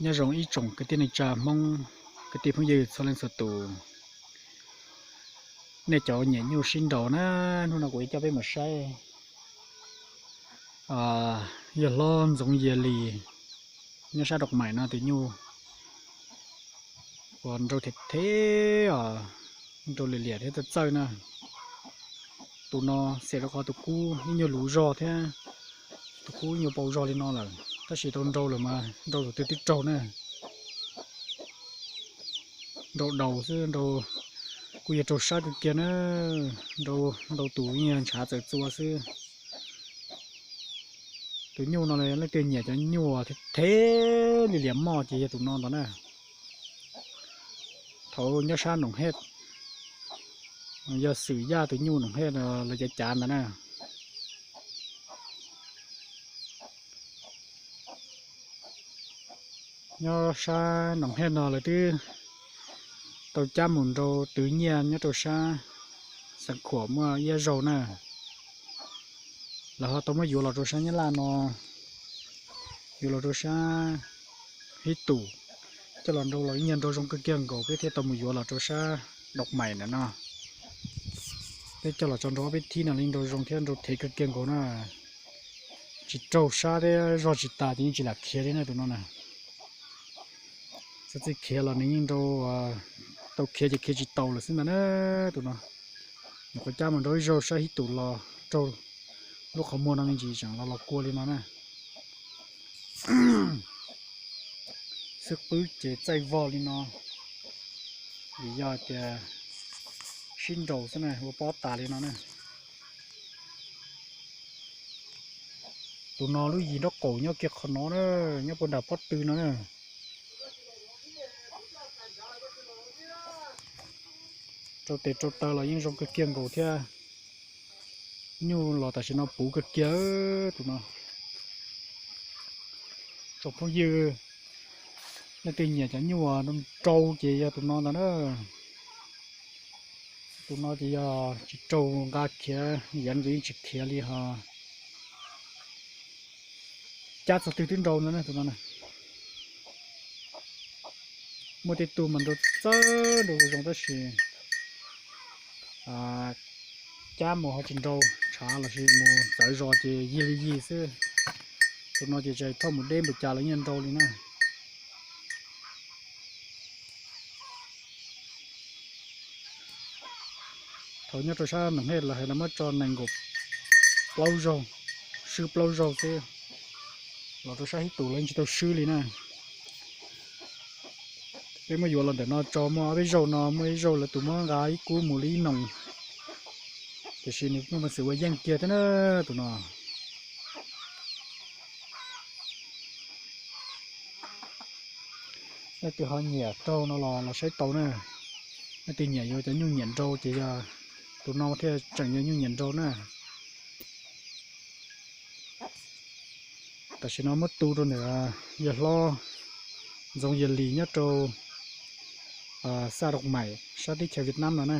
Nyob zoo ib tsoom kwv tij neej tsa Hmoob, kwv tij phooj ywg txhua leej txhua tus. Nej cov nyiam nyuj sib nraus na, hnub no kuv yuav coj peb mus saib, yawg hlob Ntxoov Yias Lis nyob sab Dau Maim no tus nyuj uas nrau thev thev os, nrau liam liam thiab txawj txawj na. Tus no xem rau qhov tus kub ib nyuag luv zog thiab, tus kub ib nyuag paus zog li no lawm, tab sis tau nrau lawm mas nrau tus twg twb raug na. Nrau daus xwb, nrau, kuj yog raug sab kawg kiag na, nrau, nrau tus yeej ntshav txawm txua xwb. Tus nyuj no leej twg nyiam cov nyuj thev li liam moj ces yog tus no ntag na. Thaum nyob sab Noom Hej, yog Xwm Yaj tus nyuj Noom Hej lawv cav cav ntawd na. Nyob sab Noom Hej no lawv twb tau cab mus nrau twv nyiaj nyob rau sab Xeev Khuam muaj ib zaug na. Lawv ho tau muab yuav los rau sab Nyab Laj no, yuav los rau sab Hib Tus, coj los nrau los ib nyuag nrau zoo kawg kiag nkaus peb thiaj tau mus yuav los rau sab Dau Maim ntawm no. Peb coj los tso nrau ob peb thib no los yeej nrau zoo thiab nrau thev kawg kiag nkaus na. Tsis raug sab thiab zog tsis tas ces yeej tsis lam khiav li na tus no na. Txog txij khiav los nws yeej nrau, tau khiav ces khiav tsis taus lawm xwb ntag na tus no. Nyuam qhuav cab mus nrau ib zaug sab Hib Tus los raug lub qhov muag no me ntsis tseem los los kua li no na. Xwb qwb ces txaij vog li no, vim yog tias sib nraus xwb na ua pob tas li no na. Tus no lub yim nraub qaum nyob kiag qhov no na, nyob puag nram pob tw no na. Rau tes rau taw los yeej zoo kawg kiag nkaus thiab. Nyuj los tam sim no puv kawg kiag tus no. Tsoom phooj ywg leej twg nyiam cov nyuj nrau ces yog tus no ntag na. Tus no ces yog tsis raug nqa khiav, yav no ces yeej tsis khiav li ho. Cab txog twg twb nrau ntag na tus no na. Muaj tej tug mas nrau txawj nrau zoo tab sis cab mus ho tsis nrau, tshav los sis mus txawv zos ces yig li yig xwb. Tus no ces txawm thauj mus deb npaum cas los yeej nrau li na. Thaum nyob rau sab Noom Hej los hais los muab tso nees nkaum plaub zaug, swb plaub zaug xwb. Los rau sab Hib Tus los yeej tsis tau swb li na. Peb muab yuav los ntawm no tso muaj ob peb zaug no muaj ib zaug lawv tus muab nqa ib kub mus li ib noos, tiam sis nws muaj peev xwm ua yeej kiag thiab na tus no. Leej twg ho nyiam raug no los los saib tau na. Leej twg nyiam yuav cov nyuj nyiam nrau ces yog tus no thiaj tseem yog nyuj nyiam nrau na. Tam sim no muab tu rau ntawm yawg hlob Ntxoov Yias Lis nyob rau Xa Dau Maim sab teb chaws Vietnam no na.